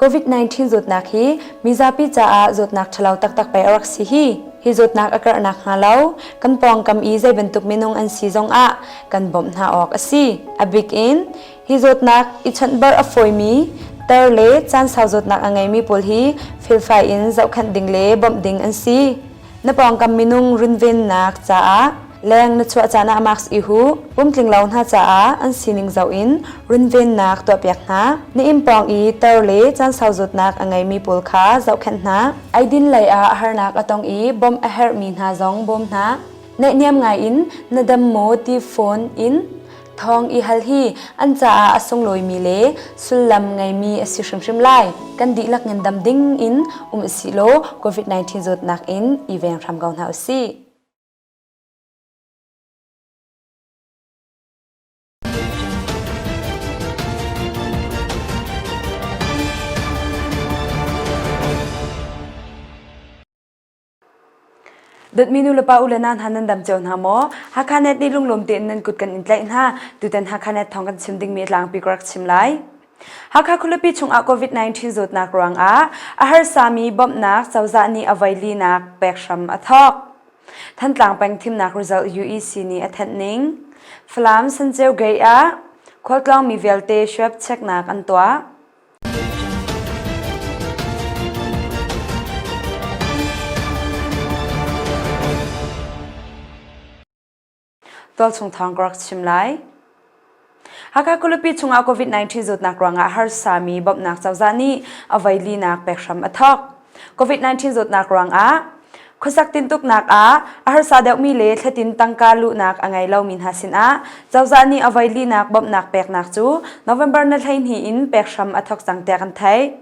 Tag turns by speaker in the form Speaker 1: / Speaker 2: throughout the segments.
Speaker 1: COVID-19 zawtnak hi mizapi caah zawtnak ṭhalo taktak pei a rak si hi. Hi zawtnak a karh nakhnga lo kan pawngkam i zei bantuk minung an si zongah kan bawmh hna awk a si. A bik in hi zawtnak i chawnhbarh a fawimi tar le caan sau zawtnak a ngeimi pawl hi felfai in zohkhenh ding le bawmh ding an si. Na pawngkam minung runvennak caah leng na chuah caan ah mask i huh. Pumtling lo hna caah an sining zoh in runvennak tuahpiak hna. Na inn pawng i tar le caan sau zawtnak a ngeimi pawl kha zohkhenh hna. Eidin lei ah harnak a tong i bawmh a herhmi hna zong bawm hna. Naihniam ngai in na dam maw ti phone in Thawng i hal hi an caah a sunglawimi le sullam ngeimi a si hrimhrim lai. Kan dihlak ngandam ding in um usih law COVID-19 zawtnak in i veng hram ko hna usih. Dawtmi nulepa u le nau hna nan dam cio hna maw? Hakha Net nih lunglawm tein nan kut kan in tlaih hna. Tutan Hakha Net thawng kan chim dingmi a tlangpi ka rak chim lai. Hakha khualipi chungah COVID-19 zawtnak ruangah a harsami bawmhnak cozah nih a voi linak pek hram a thawk. Thantlang peng thimnak result UEC nih a thanh ning. Falam Sanceu Gate ah khualtlawngmi vialte swab checknak an tuah. Tualchung thawng ka rak chim lai. Hakha khualipi chungah COVID-19 zawtnak ruangah harsami bawmhnak cozah nih a voi linak pek hram a thawk. COVID-19 zawtnak ruangah khuasak tintuknak ah a harsa deuhmi le thlatin tangka luhnak a ngei lomi hna sinah cozah nih a voi linak bawmhnak peknak cu November ni 12 in pek hram a thawk cang tiah kan theih.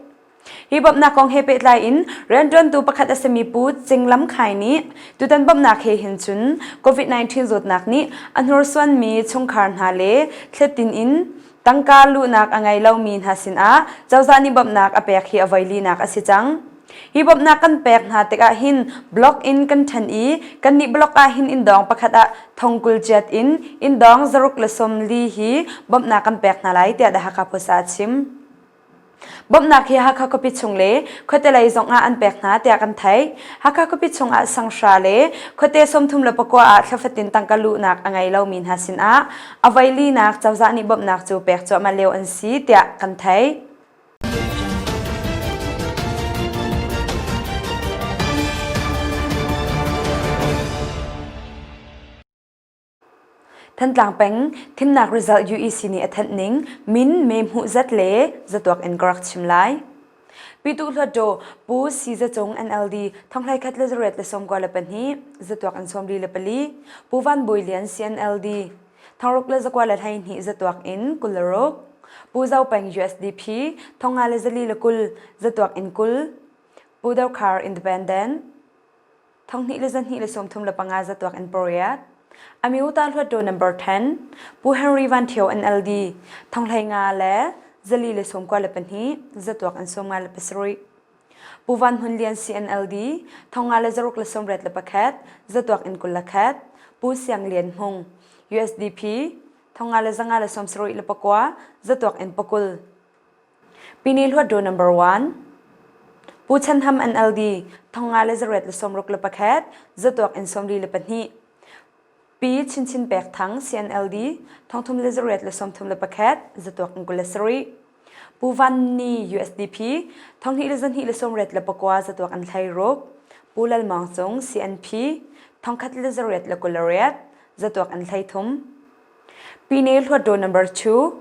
Speaker 1: Hi bawmhnak kong he pehtlai in rianṭuantu pakhat a simi Pu Cing Lam Khai nih tutan bawmhnak he hin cun COVID-19 zawtnak nih a hnursuanmi chungkhar hna le thletin in Tangka luhnak a ngei lomi hna sinah cozah nih bawmhnak a pek hi a voi linak a si cang. Hi bawmhnak kan pek hna tikah hin block in kan ṭhen i kannih block ah hin inndawng pakhat ah thongkul ciat in inndawng 140 hi bawmhnak kan pek hna lai tiah The Hakha Post ah a chim. Bawmhnak hi Hakha khuapi chung le khuate lei zongah an pek hna tiah kan theih. Hakha khuapi chungah sanghra le khuate 39 ah thlafatin tangka luhnak a ngei lomi hna sinah a voi linak cozah nih bawmhnak cu pek cuahmah lio an si tiah kan theih. Thantlang peng thimnak result UEC nih a thanh ning min me hmuh zat le zatuak in ka rak chim lai. Pitu Hluttaw Pu Si Za Cung NLD thonghlei khat le zariat le 94 zatuak in 44 Pu Van Bawi Lian CNLD thongruk le 912 zatuak in 26 Pu Zo Peng USDP thonga le 420 zatuak in 20 Pu Do Khar Independent 12 le 2 le 35 zatuak in pariat. Amyota Hluttaw number 10, Pu Henry Van Thio NLD, thonghlei nga le zali le 92 zatuak in 57. Pu Van Hmun Lian CNLD, thonga le zaruk le 81 zatuak in 21. Pu Siang Lian Hmung, USDP, thonga le zanga le 79 zatuak in 20. Pine Hluttaw number 1, Pu Chan Ham NLD, thonga le zariat le 61, zatuak in 42. Pi Chin Chin Pek Thang CNLD, thongthum le zariat le 31, zatuak in 27. Pu Van Ni USDP, thonghnih le zahnih le 89 zatuak in thlai ruk. Pu Lal Mawng Cung CNP, thongkhat le zariat le 28, zatuak in thlai thum. Pine Hluttaw number 2,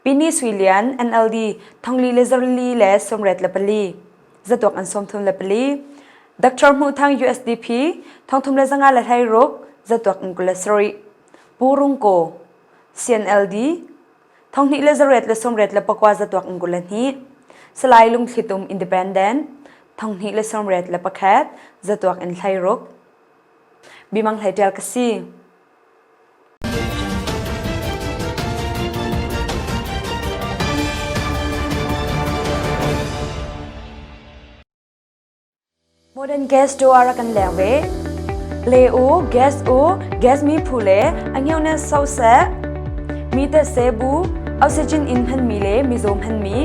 Speaker 1: Pini Sui Lian NLD thongli le zarli le 84 zatuak an 34 Dr. Hmuh Thang USDP thongthum le zanga le hlei ruk zatuak in 27 Pu Rung Ko CNLD thonghnih le zariat le 84 zatuak in 22 Salai Lungthlitum Independent thonghnih le 81 zatuak in hlei ruk Bimang hlei ṭial ka si. Modern gas to a rak kan leng ve. Le u, gas u, gas mi phu le a ngeu ne so seh. Mi te se bu, Oxygen in hmanmi le mizaw hmanmi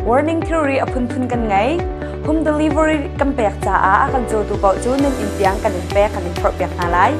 Speaker 1: warning thilri a phunphun kan ngei. Home delivery kan pek caah a kan cawtu paoh cu nan inn tiang kan in pek kan in phorhpiak hna lai.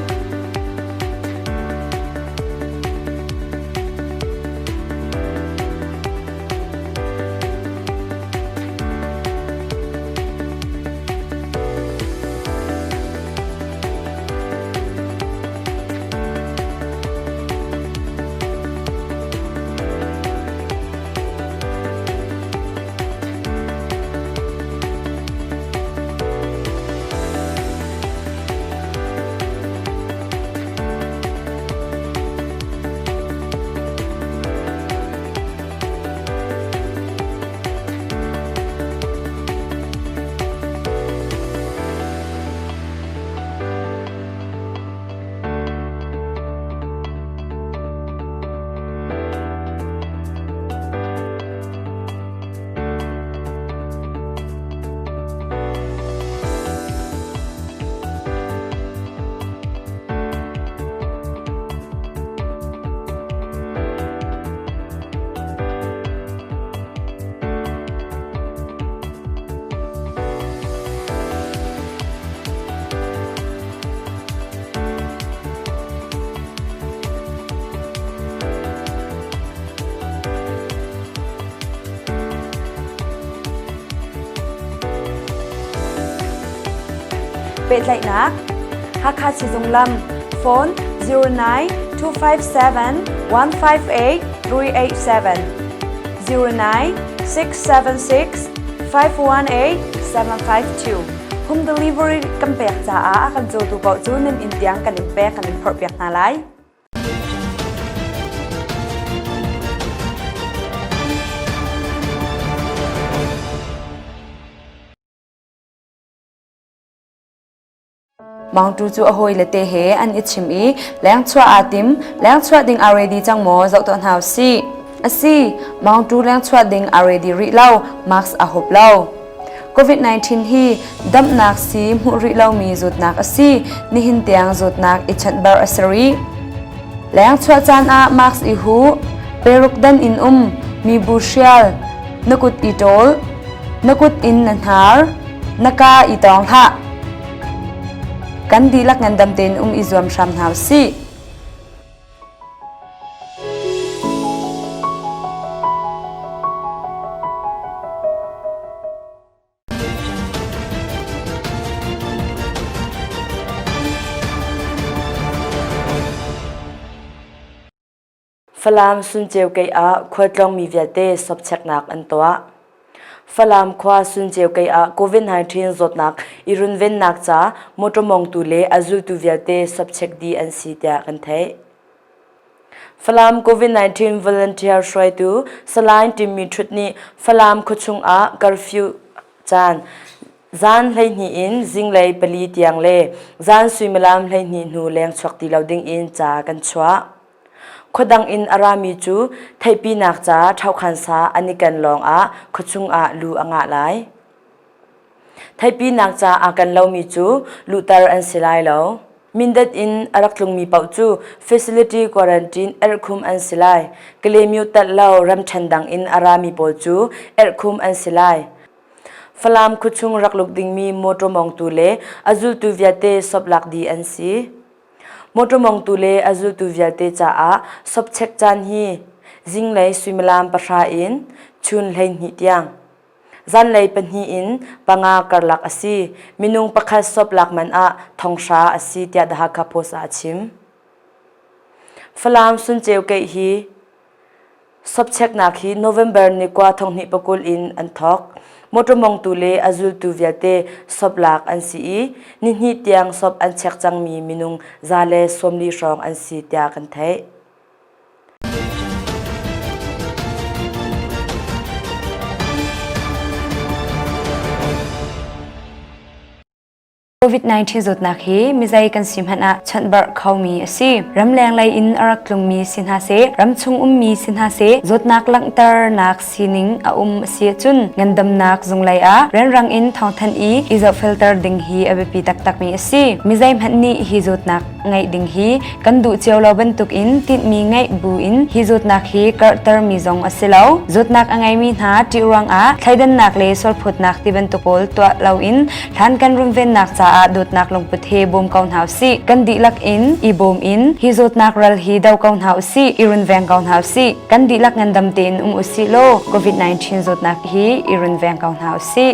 Speaker 1: Pehtlaihnak Hakha Sizung lam phone 09 257 158 387 09 676 518 752 Home delivery kan pek caah a kan cawtu paoh cu nan inn tiang kan in pek kan in phorhpiak hna lai. Mangtu cu a hawile te he an i chim i lengchuah aa tim. Lengchuah ding aa ready cang maw zoh tuah hna usih. Asi, Mangtu lengchuah ding aa ready rih lo, mask aa hup lo. COVID-19 hi damnak sii hmuh rih lomi zawtnak a si. Nihin tiang zawtnak i chanhbar a si rih. Lengchuah caan ah mask i huh, peruk dan in um, mibu hrial, na kut i ṭawl, na kut in na hnar, na kaa i tawng hlah. Kan dihlak ngandam tein um i zuam hram hna usih.
Speaker 2: Falam Sunceu kei ah khualtlawngmi vialte sawpcheknak an tuah. Falam khua Sunceu kei ah COVID-19 zawtnak i runvennak ca motor mongtu le a zultu vialte sawpchek dih an si tiah kan theih. Falam COVID-19 volunteer hruaitu Salai Timmy Ṭhut nih Falam khuachung ah curfew caan zan 12 in zinglei pali tiang le zan suimilam 12 hnu leng chuak ti lo ding in ca kan chuah. Khuadang in a rami cu theihpinak ca ṭhokhansa an i ken lawng ah khuachung ah lu a ngah lai. Theihpinak ca aa ken lomi cu luhter an si lai lo. Mindat in a rak tlungmi paoh cu facility quarantine erhkhum an si lai. Kalaymyo telh lo ramṭhen dang in a rami pawl cu erhkhum an si lai. Falam khuachung rak luk dingmi mawṭaw mongtu le a zultu vialte sop lak dih an si. Mawṭaw mongtu le a zultu vialte caah sopchek caan hi zinglei suimilam pahra in chun 12 tiang, zanlei pahnih in panga karlak a si. Minung pakhat sop lak man ah thonghra a si tiah The Hakha Post ah a chim. Falam Sunceu keih hi Sopcheknak hi November ni kua thonghnih pakul in an thawk. Motor mongtu le a zultu vialte sop lak an si i nihnih tiang sop an chek cangmi minung 140 hrawng an si tiah kan theih.
Speaker 1: COVID-19 zawtnak hi mizei kan si hmanh ah chawnhbarh khomi a si. Ramleng lei in a rak tlungmi si hna seh, ramchung ummi si hna seh, zawtnak langhternak sining a um a si ahcun ngandamnak zung lei ah rianrang in thawngthanh i i zohfelter ding hi a biapi taktakmi a si. Mizei hmanh nih hi zawtnak ngeih ding hi kan duh cio lo bantukin tinhmi ngeih buin hi zawtnak hi karhtermi zong a si lo. Zawtnak a ngeimi hna ṭih ruangah thleidannak le sualphawtnak ti bantuk pawl tuah loin hlan kan runvennak caah dawtnak lungput he bawm ko hna usih. Kan dihlak in i bawm in hi zawtnak ral hi do ko hna usih, i runveng ko hna usih. Kan dihlak ngandam tein um usih law COVID-19 zawtnak hi i runveng ko hna usih.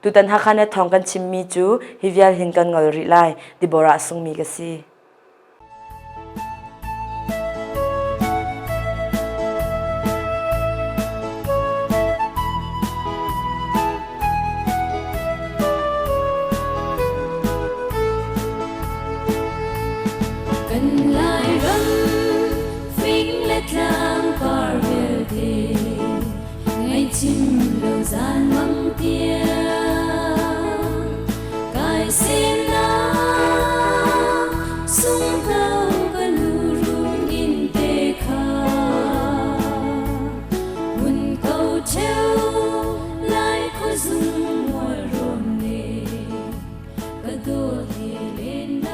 Speaker 2: Tutan Hakha Net thawng kan chimmi cu hi vial hin kan ngol rih lai. Deborah sungmi ka si.
Speaker 3: Kan Lairam fing le tlang par vialte ngaihchim lo zan mang tiang kai semnak sunghno ka nu run in te kha Mun ko ṭheo lai khuazung mual rawn le ka dawt he len.